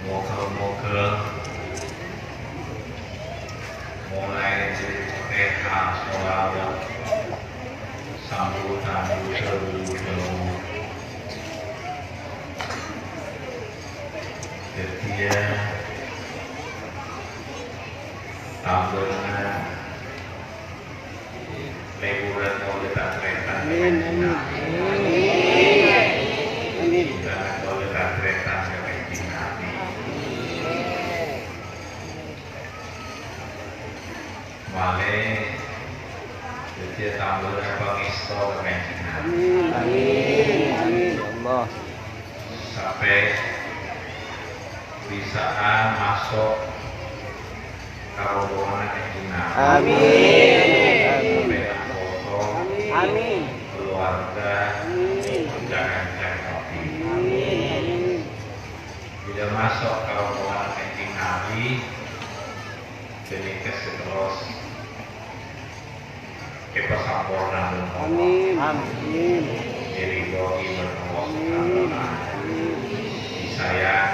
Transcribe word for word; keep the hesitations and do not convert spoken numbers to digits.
Moghâ-moghâ molaè dhâri Fatihah sholawat, sambutan budhâ-budhâ. Dhâddhiyâ tambâna Leburan kaulâ tan-tarètan ka Kanjeng Nabi. Amin. Amin. Leburan kaulâ tan-tarètan ka Kanjeng Nabi. Malè dhâddhiyâ tambâna pangèsto ka Kanjeng Nabi. Amin. Amin. Ya Allah. Sampè' bisa'a maso' ka rombonganna Kanjeng Nabi. Amin. Sampè' aposo, amin, keluarga, amin, kanca-kanca kabbhi. Amin. Bilâ maso' ka rombonganna Kanjeng Nabi, ghânèka sè terros èpasamporna bân Allah. Amin. Amin. Èridhoi bân Allah Subhanahu wa Ta'ala. Amin. Èsayang